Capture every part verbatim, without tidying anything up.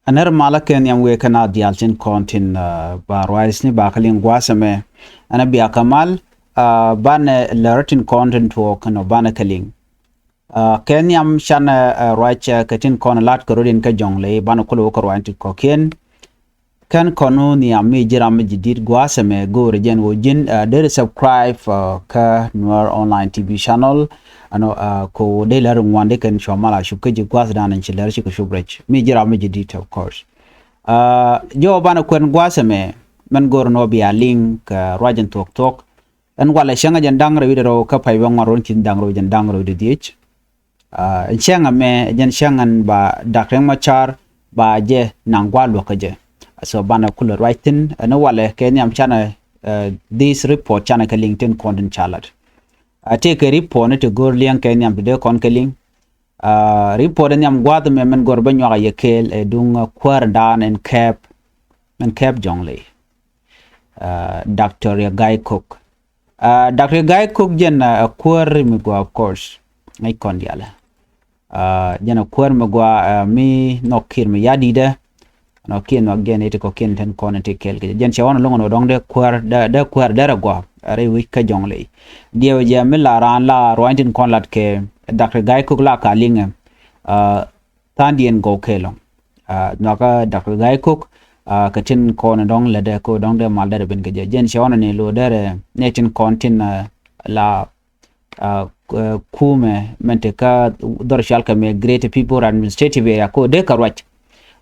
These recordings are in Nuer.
Ɛ nɛr malä kɛ nhiam wëë kä na diaal tin kɔn tin ba ruac ni ba kä liŋ gua̱a̱th ɛmɛ. Ɛn ɛ bia kä mal banɛ lär tin kɔn tin tuɔɔk kɛn ɔ banɛ kä liŋ. Kɛ nhiam canɛ ruac kɛ tin kɔn lat kɛ rot in kä jɔ̱ŋ ley banɛ kulɛ wä kä ruac ti kɔ̱kiɛn. Kɛn kɔn wä nhiam mi ji̱ ram mi ji̱ di̱t gua̱a̱th ɛmɛ go̱o̱rɛ jɛn wä ji̱n deri subscribe kä Nuer Online T V channel. Ɛnɔ ko dee lär ŋuan dee kɛn cua mal a cup kä ji̱ gua̱a̱th dan in ci lär ci kɛ cup rɛc mi ji̱ ram mi ji̱ di̱t, of course. Jɔw banɛ kuɛn gua̱a̱th ɛmɛ mɛn go̱o̱rɛ nɔ bia liŋ kɛ ruac in thuɔ̱k thuɔ̱k. Ɛn walɛ cäŋ ɛ jɛn da̱ŋ rɛw i̱ dee rɛw kä pay bɛ ŋuan run ci da̱ŋ rɛw jɛn da̱ŋ rɛw i̱ dee dhiec. Ɛn cäŋ ɛmɛ jɛn cäŋ ɛn ba Dak Riek Machar ba jɛ naŋ gua̱a̱ luäk kä jɛ. So banɛ kulɛ ruac thi̱n ɛn walɛ kɛ nhiam canɛ this report canɛ kɛ liŋ tin kɔn tin ca lat. Tëëkɛ report ni ti go̱o̱r liɛŋ kɛ nhiam ti dee kɔn kɛ liŋ. Report ɛ nhiam gua̱a̱th ɛmɛ mɛn go̱o̱r bä nyuak a yɛ kɛɛl ɛ duŋ kuäär dan ɛn kɛɛp ɛn kɛɛp jɔ̱ŋ ley. Doctor Riek Gai Kok. Doctor Riek Gai Kok jɛn ɛ kuäär mi gua, of course, ŋäc kɔn dialɛ. Jɛn ɛ kuäär mi gua mi nhɔk Kiir mi ya di̱dɛ. Nɔ kiɛn nhɔk jɛn iti kɔ kiɛn tin kɔn ti kɛl kɛ jɛn cɛ ɣɔn loŋ nɔ dɔŋ dee kuäär dee kuäär dee rɛ gua rɛ wi̱c kä jɔŋ ley. Diɛw jɛ mi la raan la ruany tin kɔn lat kɛ Doctor Gai Kok la ka liŋɛ. Tha̱a̱ŋdiɛn gɔw kɛɛl ɔ. Nhɔakä Doctor Gai Kok kɛ tin kɔn dɔŋ lɛ dee ko dɔŋ dee mal dee rɛ ben kɛ jɛ jɛn cɛ ɣɔn ni lo dee rɛ nɛ tin kɔn tin la kumɛ mɛn ti kä dhɔr cual kɛ mɛ Greater Pibor Administrative Area ko dee kɛ ruac.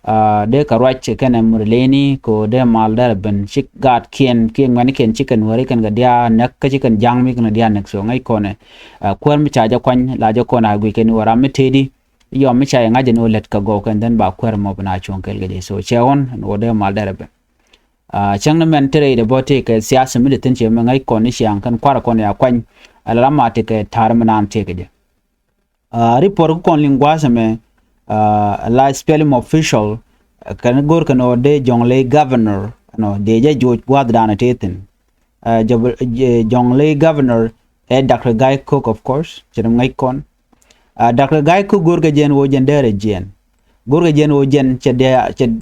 Dee kɛ ruac kɛnɛ Murleni ko dee mal dee rɛ ben ci gaat kiɛn kiɛ ŋuɛni kiɛn ci kɛn weri kɛn kɛ dia nɛk kä ci kɛn ja̱ŋ mi kɛn kɛ dia nɛk so ŋäc kɔnɛ. Kuäär mi ca jɛ kuany la jɛ kɔnɛ a guic kɛn wä ram mi tëëdi. Yɔm mi ca yɛ ŋa̱c jɛ ni wä lɛt kɛ gɔw kɛn dhɛn ba kuäär mɔ bi na cuɔ̱ŋ kɛl kɛ jɛ so cɛ ɣɔn ni wä dee mal dee rɛ ben. Cäŋ ni mɛn ti rɛy dɛ bɔ tëëkɛ siasa mi dee thi̱n ciɛ mɛ ŋäc kɔn ni ciaŋ kɛn kuarɛ kɔn ya kuany. Ala ram ma tëëkɛ ta̱a̱r mi naan tëëkɛ jɛ. Report kä kɔn liŋ gua̱a̱th ɛmɛ la spelling official kɛn go̱r kɛn ɔ dee jɔŋ ley governor nɔ dee jɛ joc gua̱a̱th daanɛ tëë thi̱n. Jɔŋ ley governor ɛ Doctor Gai Kok, of course, cɛ dee ŋäc kɔn. Doctor Gai Kok go̱r kɛ jɛn wä jɛn dee rɛ jiɛn. Go̱r kɛ jɛn wä jɛn cɛ dee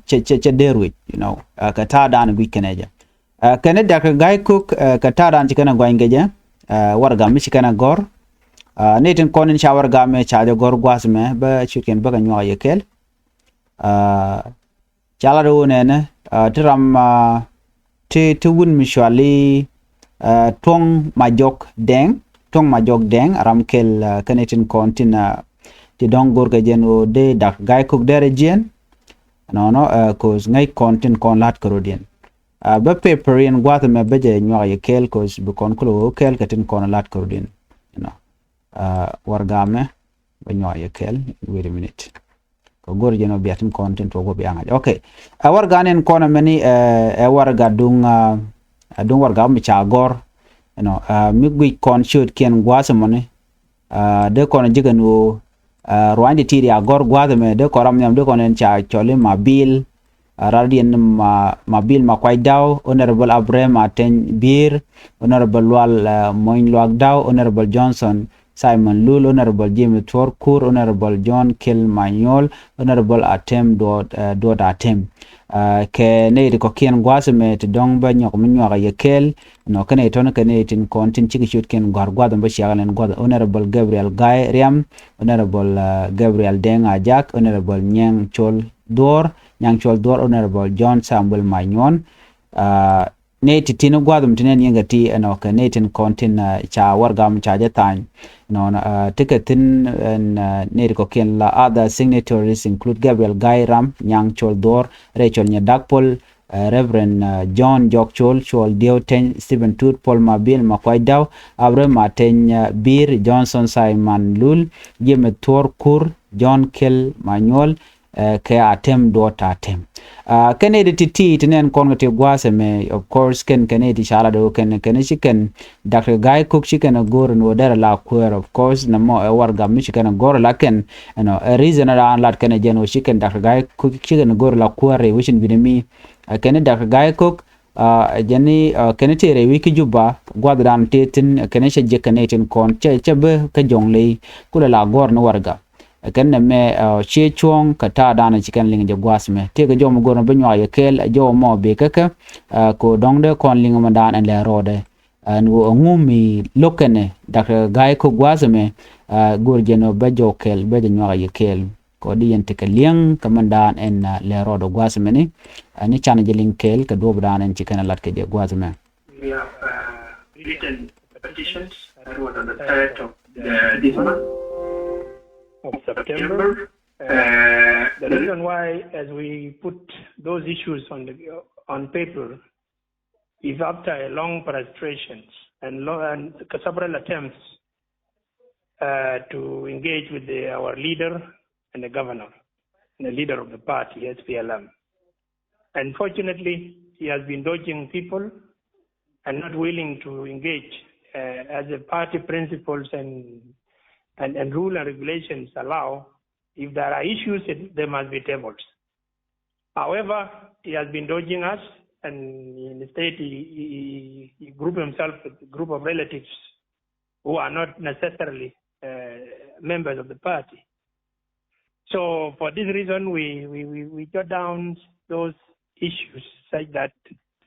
cɛ cɛ cɛ dee ruic, you know, kɛ ta̱a̱ daanɛ guic kɛnɛ jɛ. Kɛnɛ Doctor Gai Kok kɛ ta̱a̱ daanɛ ci kɛnɛ guany kɛ jɛ. Warɛga mi ci kɛnɛ gɔ̱r. Ni tin kɔn in ca warɛga mɛ ca jɛ gɔ̱r gua̱a̱th mɛ bä ciötkiɛn bä kɛ nyuak yɛ kɛl. Ca lat wä nɛnɛ ti ram ti ti wun mi cuali Tuɔŋ Majɔk Dɛŋ. Tuɔŋ Majɔk Dɛŋ ram kɛl kɛnɛ tin kɔn tin ti dɔ̱ŋ go̱r kɛ jɛn wä dee Doctor Gai Kok dee rɛ jiɛn. Nɔnɔ kos ŋäc kɔn tin kɔn la̱t kärodiɛn. Bä paper in gua̱th ɛmɛ bä jɛ nyuak yɛ kɛɛl kos bi kɔn kulɛ wä kɛɛl kɛ tin kɔn la̱t kärodiɛn. Warɛga mɛ bä nyuak yɛ kɛɛl. Wait a minute. Kɛ go̱r jɛn wä bia tin kɔn tin tuɔk wä bia ŋa̱c. Okay. Ɛ warɛga ni in kɔn ɛmɛni ɛ warɛga duŋ duŋ warɛga mi ca gɔ̱r. Mi guic kɔn ciötkiɛn gua̱th ɛmɔni. Dee kɔn ji̱ kɛn ɣöö ruany ti ti̱i̱t ya gɔ̱r gua̱a̱th ɛmɛ dee kɔn ram nhiam dee kɔn ɛn ca cɔl i̱ Mabil. Rat diɛn Mabil Makuac Daw, Honorable Abraham Ateny Bi̱i̱r, Honorable Lual Mony Luak Daw, Honorable Johnson Simon Lul, Honorable James Thuɔr Kur, Honorable John Kiel Manyuɔl, Honorable Atem Duɔt Atem. Kɛ nɛy ti kɔ̱kiɛn gua̱a̱th ɛmɛ ti dɔ̱ŋ bä nyɔk mi nyuak a yɛ kɛɛl. Nɔ kɛnɛ itɔn kɛnɛ itin kɔn tin cikɛ ciötkiɛn gɔ̱a̱r gua̱th ɛn bä ciakä lɛn gua̱th Honorable Gabriel Gai Riam, Honorable Gabriel Deng Ajak, Honorable Nyɛŋ Col Duɔr, Nyɛŋ Col Duɔr, Honorable John Samuel Manyuɔn. Nɛ ti tin gua̱th mi tin ɛn yɛn kɛ ti ɛnɔ kɛ nɛ tin kɔn tin ca warɛga mi ca jɛ tha̱a̱ny. Nɔ tikɛ thin ɛn nɛ ti kɔ̱kiɛn la other signatories include Gabriel Gai Ram, Nyɛŋ Col Duɔr, Rachel Nyadak Pol, Reverend John Jɔk Col, Col Dieu Teny, Stephen Tut, Paul Mabil Makuac Daw, Abraham Ateny Bi̱i̱r, Johnson Simon Lul, James Thuɔr Kur, John Kiel Manyuɔl, kɛ Atem Duɔt Atem. Kɛn iti ti ti ti nɛn kɔn kɛ ti gua̱a̱th ɛmɛ, of course, kɛn kɛn iti ca la do̱ kɛn kɛn ci kɛn Doctor Gai Kok ci kɛn a go̱o̱r ni wä derɛ la kuäär, of course, nɛ mɔ ɛ warɛga mi ci kɛn a go̱o̱r la kɛn, ɛnɔ ɛ reason raan lat kɛn a jɛn wä ci kɛn Doctor Gai Kok ci kɛn a go̱o̱r la kuäär rɛy wä cin wi̱ni mi. Kɛn Doctor Gai Kok jɛn ni kɛn ti rɛy wi̱c ki Juba gua̱th dan ti thin kɛn cɛ jiɛk kɛn itin kɔn cɛ cɛ bä kä jɔŋ ley kulɛ la gɔ̱r ni warɛga. Ɛ kɛn nɛmɛ ɛ ciɛ cuɔ̱ɔ̱ŋ kɛ ta̱a̱ da̱a̱n ci kɛn liŋ jɛ gua̱a̱th mɛ. Tëëkɛ jɔw mɛ go̱r mɛ bi nyuak yɛ kɛɛl ɛ jɔw mɔ bi käkä. Ɛ kɛ dɔ̱ŋdɛ kɔn liŋ mɛ da̱a̱n ɛn lɛ rɔɔdɛ. Ɛn ɣöö ɛŋu mi lo̱k kɛnɛ Daktɔr Ga̱a̱y Kok gua̱a̱th mɛ. Ɛ go̱r jɛ nɔ bɛ jɔw kɛɛl bɛ jɛ nyuak yɛ kɛɛl. Kɛ ɣöö di yɛn tekɛ liɛŋ kɛ mɛn da̱a̱n ɛn lɛ rɔɔdɛ gua̱a̱th mɛni. Ɛn ni canɛ jɛ liŋ kɛɛl kɛ duɔ̱ɔ̱p da̱a̱n ɛn ci kɛn ɛ lat kɛ jɛ gua̱a̱th mɛ. We have uh, written petitions that was on the third of the, this month of September. Uh, the reason why, as we put those issues on the on paper, is after a long frustrations and, long, and several attempts uh, to engage with the, our leader and the governor and the leader of the party, S P L M. Unfortunately, he has been dodging people and not willing to engage uh, as the party principles and, and, and rule and regulations allow. If there are issues, it, they must be tabled. However, he has been dodging us, and instead he, he, he group himself with a group of relatives who are not necessarily uh, members of the party. So for this reason, we, we, we, we jot down those issues such that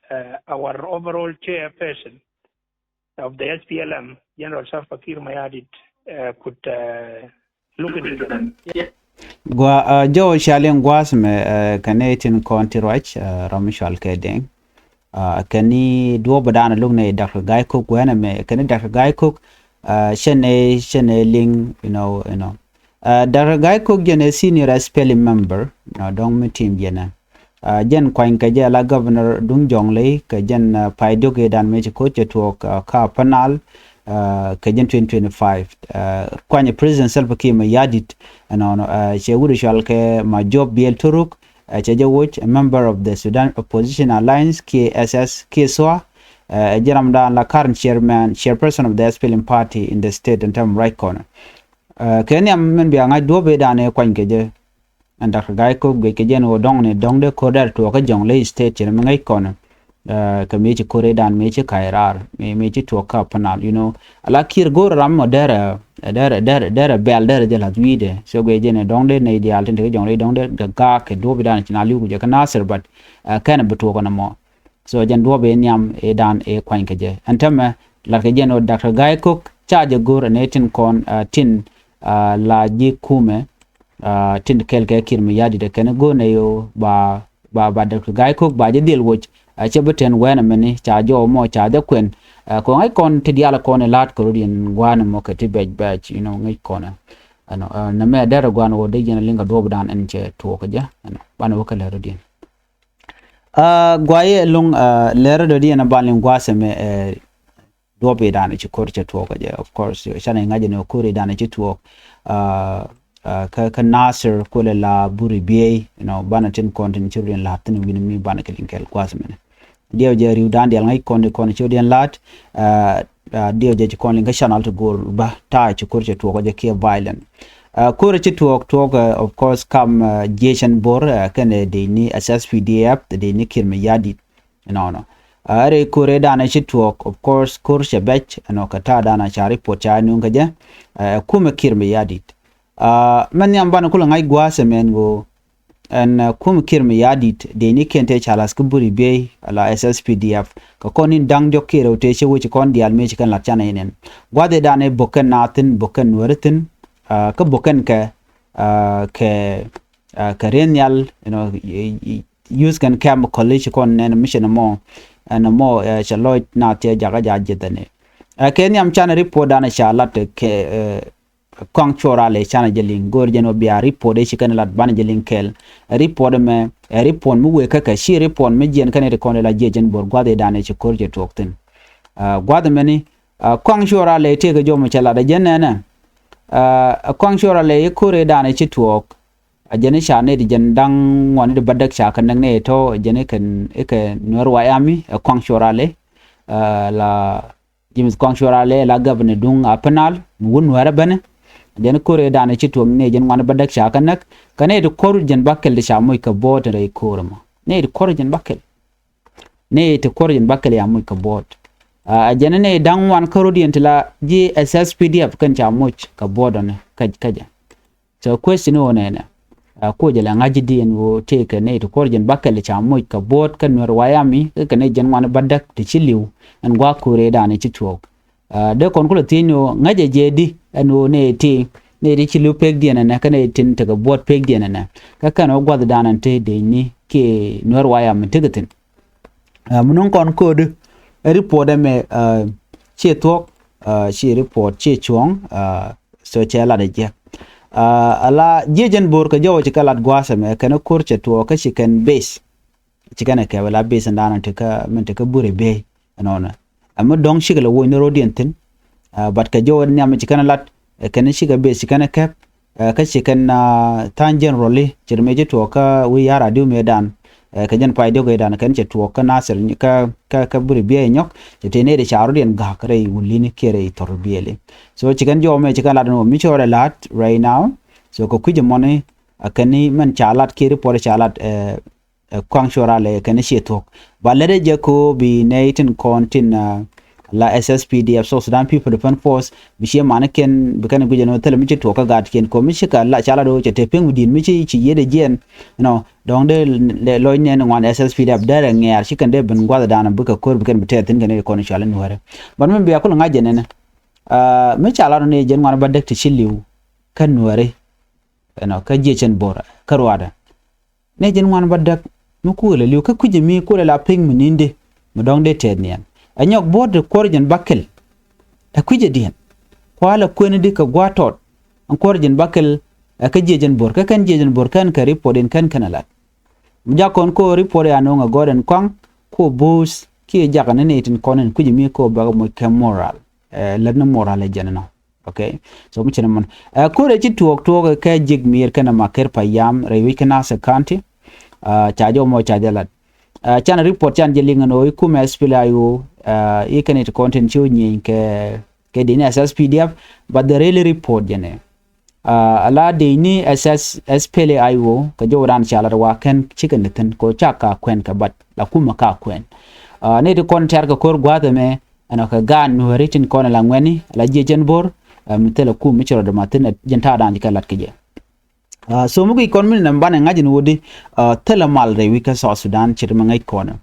uh, our overall chairperson of the S P L M, General Salva Kiir Mayardit, uh, could uh, look into them. Gua uh, jɔw cia liŋ gua̱a̱th mɛ uh, kɛn itin kɔn ti ruac uh, ram mi cual kɛ Deng. Uh, kɛn ni duɔ̱ɔ̱p dan luk ni Daktɔr Ga̱a̱y Kok guɛn mɛ kɛn ni Daktɔr Ga̱a̱y Kok uh, cɛ ni cɛ ni liŋ you know you know. Uh, Daktɔr Ga̱a̱y Kok jɛn ɛ senior S P L M member, you know, dɔŋ mi tim jɛn ɛ. Uh, jɛn kuany kɛ jɛ la Governor Duŋ Jɔŋley kɛ jɛn uh, pay diok ëë dan mëë ci ko̱r cɛ tuɔɔk uh, ka Upper Nile uh, kɛ jɛn twenty twenty-five. Uh, kuany President Salva Kiir Mayardit ɛnɔnɔ uh, cɛ wut cual kɛ Majok Biel Turuk uh, cɛ jɛ woc a member of the Sudan Opposition Alliance K S S K S O A. Uh, jɛ ram dan la current chairman, chairperson of the S P L M party in the state ɛn tɛm ruac kɔnɔ. Uh, kɛ nhiam min bia ŋa̱c duɔ̱ɔ̱p ëë dan ëë kuany kɛ jɛ. Ɛn Daktɔr Ga̱a̱y Kok guic kɛ jɛn ɣöö dɔŋ ni dɔŋ dee ko̱r dɛr tuɔɔk kä Jɔŋley State cɛ ni mi ŋäc kɔn. Uh, kɛ mëë ci ko̱r ëë dan mëë ci ka̱c raar mëë mëë ci tuɔɔk kä Upper Nile you know. Ala Kiir go̱o̱r ram mɔ derɛ derɛ derɛ derɛ bɛl derɛ jɛ la̱th wi̱i̱dɛ. So guic jɛn ɛ dɔŋ dee nɛy diaal tin te kä Jɔŋley dɔŋ dee gaak kɛ duɔ̱ɔ̱p ëë dan ci na li̱w ku jɛ kä Nasir, but uh, kɛn ɛ bi tuɔɔk ɛn ɛmɔ. So jɛn duɔ̱ɔ̱p ëë nhiam ëë dan ëë kuany kɛ jɛ ɛn tämɛ. Lat kɛ jɛn ɣöö Daktɔr Ga̱a̱y Kok ca jɛ go̱o̱r ɛn ëë tin kɔn uh, tin uh, la ji̱ kumɛ uh, tin kɛl kɛ Kiir Mayardit ɛ kɛn go̱o̱r nɛ yo ba ba ba Daktɔr Ga̱a̱y Kok ba jɛ dhil woc. Uh, cɛ bi tɛn wɛn ɛmɛni ca jɔw mɔ ca jɛ kuɛn uh, kɔ ŋäc kɔn ti diaal kɔn ɛ la̱t kɛ rot yɛn gua̱a̱n ɛmɔ kɛ ti bɛc bɛc you know ŋäc kɔn ɛ. Ɛnɔ uh, nɛ mɛ dɛr ɛ gua̱a̱n wä dee yɛn liŋ kɛ duɔ̱ɔ̱p dan ɛn cɛ tuɔɔk kɛ jɛ ɛnɔ banɛ wä kɛ lɛr rot yɛn. Uh, guayɛ luŋ uh, lɛr rot yɛn ɛ ban liŋ gua̱a̱th ɛmɛ uh, duɔ̱ɔ̱p ëë dan ci ko̱r cɛ tuɔɔk kɛ jɛ of course canɛ ŋa̱c ni ko̱r ëë dan ci tuɔɔk. Uh, uh, kä kä Nasir kulɛ la buri biey you know banɛ tin kɔn tin ci riɛn la̱th tin wi̱n mi banɛ kɛ liŋ kɛl gua̱a̱th mɛnɛ. Diɛw jɛ ri̱w dan diɛl ŋäc kɔn di kɔn ci riɛn la̱th. Uh, uh, diɛw jɛ ci kɔn liŋ kä channel ti go̱o̱r ba ta̱a̱ ci ko̱r cɛ tuɔɔk kɛ jɛ kiɛ violent. Uh, ko̱r ci tuɔɔk tuɔɔk uh, of course kam uh, jiecɛn bor uh, kɛnɛ dee ni S S P D F dee ni Kiir Mayardit. Nɔnɔ. Ɛ rɛy ko̱r ëë danɛ ci tuɔɔk, of course, ko̱r cɛ bɛc, ɛnɔ kɛ ta̱a̱ danɛ ca report ca nuŋ kä jɛ, ɛ kumɛ Kiir Mayardit. Ɛ mɛ nhiam banɛ kulɛ ŋa̱c gua̱a̱th ɛmɛn ɣöö ɛn ɛ kumɛ Kiir Mayardit dee ni kiɛn tëë ca la̱th kä buri biey ala S S P D F kɛ kɔn in da̱ŋ diɔ̱k kiɛ rɛw tëë cɛ wec kɔn diaal mëë ci kɛn la̱t canɛ in ɛn. Gua̱a̱th ëë danɛ bo̱k kɛn naath thi̱n, bo̱k kɛn nuääri thi̱n, ɛ kä bo̱k kɛn kɛ ɛ kɛ ɛ kɛ riɛn nhial, you know, use kɛn chemical i̱ ci kɔn nɛn mi cɛ nɔmɔ ɛn nɔmɔ ɛ cɛ lɔc na thiɛ jakä ja jiɛth ɛn ɛ. Ɛ kɛ nhiam canɛ report danɛ ca lat kɛ ɛ kɔaŋ cuɔr alɛ canɛ jɛ liŋ go̱o̱r jɛn wä bia report i̱ ci kɛn lat banɛ jɛ liŋ kɛɛl. Ɛ report ɛmɛ ɛ report mi wëë kä kɛ ci report mi jiɛn kɛn iti kɔn ila jiɛ jɛn bo̱r gua̱th i̱ danɛ ci ko̱r jɛ tuɔɔk thi̱n. Ɛ gua̱th ɛmɛni ɛ kɔaŋ cuɔr alɛ tëëkɛ jɔmɔ cɛ lat ɛ jɛn nɛnɛ. Ɛ kɔaŋ cuɔr alɛ i̱ ko̱r i̱ danɛ ci tuɔɔk. A jɛn i̱ ca nɛy ti jɛn da̱ŋ ŋuan i̱ ti bädäk ca kɛ näk nɛy tɔ̱ ɛ jɛn i̱ kɛ i̱ kɛ Nuɛr White Army ɛ kɔaŋ cuɔr alɛ. Ɛ la James kɔaŋ cuɔr alɛ la gavana duŋ a Upper Nile mi wun Nuɛr ɛ bänɛ. Ɛ jɛn i̱ ko̱r ɛ danɛ ci tuɔɔk nɛy jɛn ŋuan i̱ bädäk ca kɛ näk kɛ nɛy ti ko̱r jɛn ba kɛl ti ca moc kɛ bo̱o̱t in rɛy ko̱r ɛmɔ. Nɛy ti ko̱r jɛn ba kɛl. Nɛy ti ko̱r jɛn ba kɛl ca moc kɛ bo̱o̱t. Ɛ jɛn i̱ nɛy da̱ŋ ŋuan kä rot yɛn ti la ji̱ S S P D F kɛn ca moc kɛ bo̱o̱t ɔni kä kä jɛ. So question ɣöö nɛnɛ, a, kucɛ lɛ ŋa̱c ji̱ di ɛn ɣöö tëëkɛ nɛy ti kuɔr jɛn bäkɛl ca moc kɛ buɔ̱ɔ̱t kä Nuɛr White Army kä kɛ nɛy jiɛn ŋuan bädäk ti ci li̱w ɛn gua̱a̱k ko̱rɛ danɛ ci tuɔɔk. A, dee kɔn kulɛ thiec ni ɣöö ŋäcɛ jɛ di ɛn ɣöö nɛy ti, nɛy ti ci li̱w pekdiɛn ɛnɛ kä nɛy tin tekɛ buɔ̱ɔ̱t pekdiɛn ɛnɛ. Kä kɛn ɣöö gua̱th danɛ ti dee ni kiɛ Nuɛr White Army tekɛ thi̱n. A, mi nuŋ kɔn ko̱o̱di ɛ report ɛmɛ, a, ciɛ thuɔ̱k, a, ciɛ report ciɛ cuɔ̱ɔ̱ŋ, a, so cɛ lat ɛ jiɛk. A, ala jiɛ jɛn bo̱o̱r kɛ jɔwä ci kɛ lat gua̱a̱th ɛmɛ kɛn ko̱r cɛ tuɔɔk kä ci kɛn base. Ci kɛn ɛ kɛp ala base ɛn da̱a̱n ti kä min ti kä buri bey ɛnɔnɔ. Ɛ mi dɔ̱ŋ cikɛ lɛ woc ni ro̱diɛn thi̱n. A, but kɛ jɔwä nhiam ci kɛn ɛ lat, ɛ kɛn cikɛ base ci kɛn ɛ kɛp. Ɛ, kä ci kɛn, a, tha̱a̱ŋ generally ci ri mëë ci tuɔɔk kä wi̱i̱ ya̱r a diw mëë dan. Ɛ, kɛ jɛn pay diɔ̱k ëë dan kɛn cɛ tuɔɔk kä Nasir kä, kä, kä buri biɛy nyɔk. Cɛ tëë nɛy di ca rɔ̱diɛn ga̱a̱k rɛy wulini kiɛ rɛy thɔr biɛli. So ci kɛn jɔw mëë ci kɛn lat ɛn ɣöö mi ci rɔɔdɛ la̱a̱t right now. So kɛ kui̱c ɛmɔni, a kɛn ni mɛn ca lat kiɛ report ca lat, ɛ, ɛ, kuaŋ cuɔr alɛ kɛn ciɛ thuɔ̱k. Ba lät ɛ jɛ ko bi nɛy tin kɔn tin, a, la S S P D F, South Sudan People Defense Force, bi ciɛ manikiɛn bi kɛn guic ɛn ɣöö thilɛ mi ci tuɔɔk kä gaatkiɛn ko mi ci kɛ la ca la do̱o̱ cɛ te piŋ wi̱di̱n mi ci ci yiet ɛ jiɛn. Nɔ dɔ̱ŋ dee lɔc nɛn ŋuan S S P D F derɛ ŋɛɛr ci kɛn dee ben gua̱th dan bikɛ ko̱r bi kɛn bi tɛɛth thi̱n kɛn kɔn cual in nuäärä. But mi bia kul ŋa̱c jɛ nɛnɛ, a, mi ca la do̱ ni jɛn ŋuan bädäk ti ci li̱w kä nuääri. Ɛnɔ kä jiɛ cɛn bo̱o̱r kä ruaadɛ. Nɛ jɛn ŋuan bädäk mi kuulɛ li̱w kä kui̱cɛ mi kuulɛ la piŋ mi ni̱n di mi dɔ̱ŋ dee tɛɛth niɛn. Ɛ nyɔk buɔ̱ɔ̱t di kuɔr jɛn bäkɛl. Ɛ kui̱cɛ diɛn kualɛ kuëni di kɛ gua̱a̱t tɔt. Ɛn kuɔr jɛn bäkɛl ɛ kä jiɛ jɛn bo̱r kä kɛn jiɛ jɛn bo̱r kɛn kɛ report in kɛn kɛn ɛ lat. Mi jak kɔn ko̱o̱r report ya no̱o̱ŋ ɛ gɔɔt ɛn kɔaŋ. Ko̱o̱r bo̱o̱th kiɛ jakä ni nɛy tin kɔn in kui̱cɛ mi ko̱o̱r bäkɛ moc kɛ moral. Ɛ lät ni moral ɛ jɛn ɛnɔ. Okay. So mi cin mɔn. Ɛ, ko̱rɛ ci tuɔɔk tuɔɔk kɛ Ji̱k Miir kɛnɛ Makɛr Payam rɛy wi̱c kä Nasir County. Ɛ, ca jɔw mɔ ca jɛ lat. Ɛ, can report can jɛ liŋ ɛn ɣöö i̱ kumɛ S P L A I O, ɛ, i̱ kɛn it content ci wä nyieny kɛ, kɛ dini S S P D F, but the really report jɛ nɛ. Ɛ, ala dini S S, S P L A I O kɛ jɔw dan ca lat wa kɛn cikɛ ni thi̱n ko ca ka kuɛn kɛ bat la kumɛ ka kuɛn. Ɛ, ni ti kɔn tɛr kɛ ko̱r gua̱a̱th ɛmɛ, ɛn ɔ kɛ gaat nuääri tin kɔn ala ŋuɛni ala jiɛ jɛn bo̱r. Ɛ, mi thilɛ kum mi ci rɔ dämath thi̱n ɛ jɛn ta̱a̱ da̱a̱n ci kɛ lat kɛ jɛ. Ɛ, so mi guic kɔn mi nɛm banɛ ŋa̱c in wä di, ɛ, thilɛ mal rɛy wi̱c kä South Sudan ci ri mi ŋäc kɔn ɛ.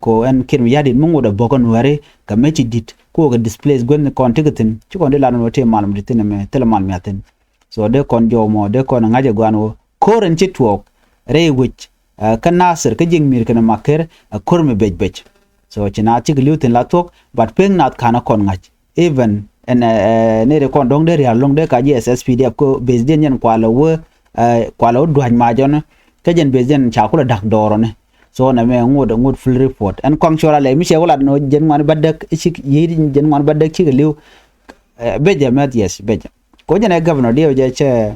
Ko ɛn kiɛt mi ya̱di̱t mi ŋot ɛ bo̱k ɛ nuääri kɛ mec ci di̱t ko kɛ displace guäth ni kɔn ti kɛ thi̱n ci kɔn di lat ni wä ti mal mi di thi̱n ɛmɛ thilɛ mal mi a thi̱n. So dee kɔn jɔw mɔ dee kɔn ŋa̱c ɛ guan wä ko̱r ɛn ci tuɔɔk rɛy wi̱c, ɛ, kä Nasir kä Ji̱k Miir kɛnɛ Makɛr ɛ ko̱r mi bec bec. So ci naath cikɛ li̱w thi̱n la thuɔ̱k, but pek naath ka̱n ɛ kɔn ŋa̱c. Even ɛn, ɛ, ɛ, nɛy ti kɔn dɔ̱ŋ dee ria̱l lo̱ŋ dee ka ji̱ S S P D F ko base diɛn yɛn kualɛ wä, ɛ, kualɛ wä dua̱c mac ɔni. Kä jɛn base diɛn ca kulɛ da̱k dɔɔr ɔni. So nɛ mɛ ŋot, ŋot full report. Ɛn kɔaŋ cuɔr alɛ mi cɛ wä lat nɔ jɛn ŋuan bädäk i̱ cik yi̱i̱t jɛn ŋuan bädäk cikɛ li̱w. Ɛ, becɛ mɛth, yes, becɛ. Ko jɛn ɛ governor diɛw jɛ cɛ,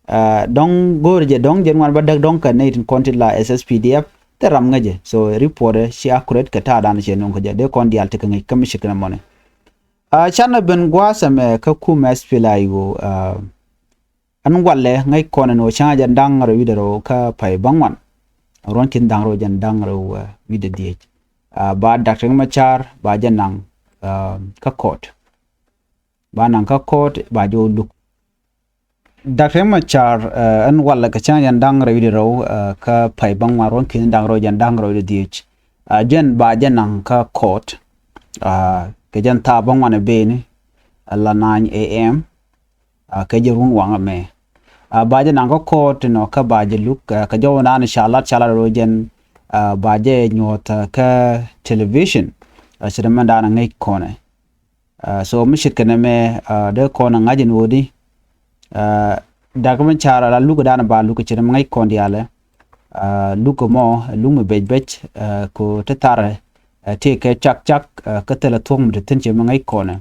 ɛ, dɔ̱ŋ go̱o̱r jɛ dɔ̱ŋ jɛn ŋuan bädäk dɔ̱ŋ kɛ nɛy tin kɔn ti la S S P D F. Thil ram ŋäcɛ. So report ɛ ci accurate kɛ ta̱a̱ dan cɛ nuŋ kä jɛ dee kɔn diaal ti kɛ ŋäc kä mi cik kɛn mɔni. Ɛ, canɛ ben gua̱a̱th ɛmɛ kä kumɛ S P L A I O, ɛ, ɛn walɛ ŋäc kɔn ɛn ɣöö cäŋ a jɛn da̱ŋ rɛw wi̱cdɛ rɛw kä pay bäŋuan. Ruɔ̱n ki̱n da̱ŋ rɛw jɛn da̱ŋ rɛw, ɛ, wi̱cdɛ dhieec. Ɛ, ba Dak Riek Machar ba jɛ naŋ, ɛ, kä court. Ba naŋ kä court ba jɛ wä luk. Dak Riek Machar, ɛ, ɛn walɛ kɛ cäŋ jɛn da̱ŋ rɛw wi̱cdɛ rɛw, ɛ, kä pay bäŋuan ruɔ̱n ki̱n da̱ŋ rɛw jɛn da̱ŋ rɛw wi̱cdɛ dhieec. Ɛ, jɛn ba jɛ naŋ kä court. Ɛ, kɛ jɛn thaap bäŋuan ɛ beni, ɛ, la nine A M. Ɛ, kɛ jɛ run waŋ ɛmɛ. Ɛ, ba jɛ naŋ kä court nɔ kä ba jɛ luk, ɛ, kɛ jɔw naan ca lat ca lat rɔ jɛn, ɛ, ba jɛ nyuɔth, ɛ, kä television. Ɛ, ci dee mɛn daan ŋäc kɔnɛ. Ɛ, so mi ce̱tkɛ nɛmɛ, ɛ, dee kɔn ɛ ŋa̱c in ɣöödi. Ɛ, Dak Machar ala luk daan ba luk ci dee mɛ ŋäc kɔn diaalɛ. Ɛ, luk mɔ luk mi bec bec, ɛ, ko te tharɛ, ɛ, tëëkɛ cak cak, ɛ, kä thilɛ thuɔ̱k mi te thi̱n ci mɛ ŋäc kɔnɛ.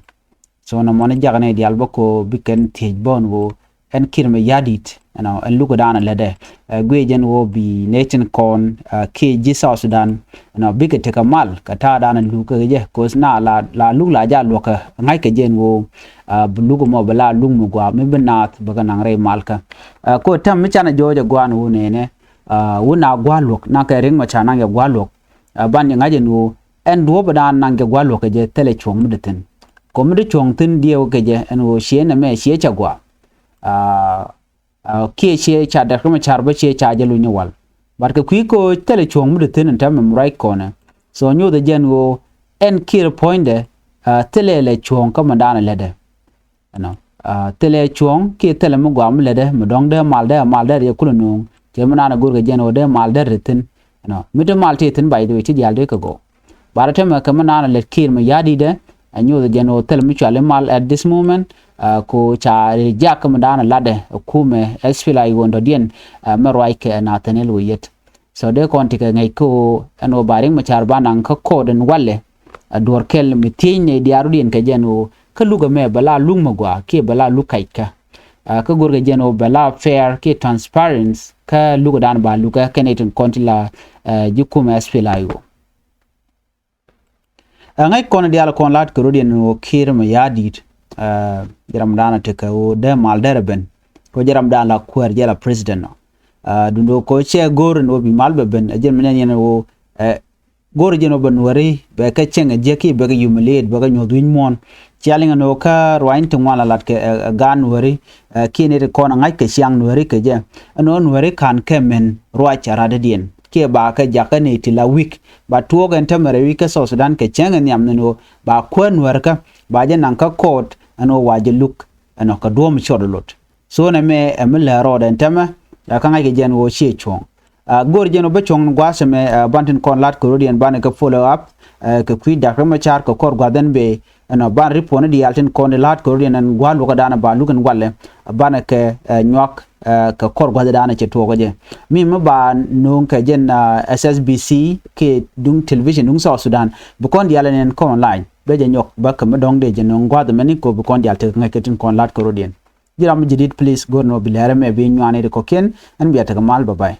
So nɔmɔ ni jakä ni diaal bä ko bi kɛn thiec bä ɛn ɣöö ɛn Kiir Mayardit, you know, ɛn luk dan lätdɛ. Ɛ, guic ɛn ɣöö bi nɛy tin kɔn, ɛ, kiɛ ji̱ South Sudan, you know, bikɛ tekɛ mal kɛ ta̱a̱ dan luk kɛ jɛ. Cause na la, la luk la ja luɔk kɛ ŋa̱c kɛ jɛ ɛn ɣöö, ɛ, bi luk mɔ bi la luk mi gua̱a̱ mi bi naath bikɛ naŋ rɛy mal kä. Ɛ, ko tɛm mi canɛ jɔɔc ɛ gua̱a̱n ɣöö nɛnɛ, ɛ, wun a gua̱a̱ luɔk naŋ kɛ Riek Machar naŋ jɛ gua̱a̱ luɔk. Ɛ, ban jɛ ŋa̱c ɛn ɣöö ɛn duɔ̱ɔ̱p dan naŋ jɛ gua̱a̱ luɔk kɛ jɛ thilɛ cuɔ̱ŋ mi di thi̱n. Kɔ mi di cuɔ̱ŋ thi̱n diɛw kɛ jɛ ɛn ɣöö ciɛ nɛmɛ ciɛ cɛ gua̱a̱. Ɛ, Kiɛ ciɛ ca Dr. Machar bä ciɛ ca jɛ luny wal. But kɛ kui̱ ko̱ thilɛ cuɔ̱ŋ mi di thi̱n in tɛmɛ mi ruac kɔnɛ. So nyothɛ jɛn ɣöö ɛn Kiir puɔ̱nydɛ thilɛ lɛ cuɔ̱ŋ kä mi daanɛ lätdɛ. Ɛnɔ thilɛ cuɔ̱ŋ kiɛ thilɛ mi gɔaa mi lätdɛ mi dɔ̱ŋ dee mal dee mal dee riɛ kulɛ no̱o̱ŋ. Cɛ mi daanɛ go̱rkɛ jɛn ɣöö dee mal dee ri thi̱n. Ɛnɔ mi te mal ti thi̱n bac dee ci diaal dee kɛ gɔw. Ba rɔ tɛmɛ kɛ mi daanɛ lät Kiir mi ya̱di̱dɛ. Ɛ nyoth jɛn ɣöö thil mi cuali mal at this moment. Ko ca ri jak mi daanɛ latdɛ ɛ kumɛ SPLA-IO dɔ̱diɛn. Mɛ ruac kɛ Nathaniel Oyet. So dee kɔn ti kɛ ŋäc kä ɣöö ɛn ɣöö ba Riek Machar ba naŋ kä court in walɛ. Ɛ duɔ̱r kɛl mi thiec nɛ diaarɔdiɛn kɛ jɛn ɣöö kä luk ɛmɛ bɛ la luk mi gɔaa kiɛ bɛ la luk kac kä. Kä go̱rkɛ jɛn ɣöö bɛ la fair kiɛ transparency kä luk dan ba luk kä kɛn itin kɔn ti la ji̱ kumɛ SPLA-IO. Ɛ ŋäc kɔn diaal kɔn la̱t kɛ rɔ̱diɛn ɣöö Kiir mi ya̱di̱t. Jɛ ram dan tekɛ ɣöö dee mal derɛ ben. Kɛ jɛ ram dan la kuäär jɛ la president nɔ. Dundo kɛ cɛ go̱r in ɣöö bi mal bɛ ben ɛ jɛn mi nɛn yɛn ɣöö go̱r jɛn ɣöö bɛ nuäri bɛ kɛ cɛŋ ɛ jiäk kiɛ bɛ kɛ humiliate bɛ kɛ nyuɔ̱th wi̱ny muɔ̱ɔ̱n. Cia liŋ ɛn ɣöö kä ruany ti ŋuan la lat kɛ ɛ gaan nuäri. Kiɛ ni ti kɔn ɛ ŋa̱c kɛ ciaŋ nuäri kɛ jɛ ɛn ɣöö nuäri ka̱n kɛ mɛn ruac ɛ radädiɛn kiɛ ba kɛ jakä ni ti la wi̱k. Ba tuɔɔk ɛn tämɛ rɛy wi̱c kä South Sudan kɛ cäŋ ɛ nhiam ni ni ɣöö ba kuäär nuäärkä ba jɛ naŋ kä court ɛn ɣöö wa jɛ luk ɛn ɣöö kɛ duɔ̱ɔ̱m cɔt lot. So nɛ mɛ ɛ mi lɛ rɔɔdɛ ɛn tämɛ. Kä ŋa̱ckɛ jɛn ɣöö ciɛ cuɔ̱ɔ̱ŋ. Go̱o̱r jɛn ɣöö bä cuɔ̱ŋ gua̱a̱th ɛmɛ ban tin kɔn la̱t kɛ rɔ̱diɛn banɛ kɛ follow up kɛ kui̱ Dr. Machar kɛ kɔr gua̱th ɛn bee. Ɛnɔ ban ri puɔ̱ni diaal tin kɔn di la̱t kɛ rɔ̱diɛn ɛn gua̱a̱th luɔ̱kä danɛ ba luk ɛn walɛ. Banɛ kɛ nyuak kɛ kɔr gua̱th danɛ cɛ tuɔɔkä jɛ. Mi mi ba no̱o̱ŋ kɛ jɛn SSBC kɛ duŋ television duŋ South Sudan bi kɔn diaal ɛn ɛn kɔn online bɛ jɛ nyɔk bä kɛ mi dɔ̱ŋ dee jɛ no̱o̱ŋ gua̱th ɛmɛni kɛ ɣöö bi kɔn diaal tekɛ ŋäc kɛ tin kɔn la̱t kɛ rɔ̱diɛn. Ji̱ ram mi jɛ di̱t please go̱o̱r ni ɣöö bi lɛr ɛmɛ bi nyuani ri kɔ̱kiɛn. Ɛn bia tekɛ mal, bye bye.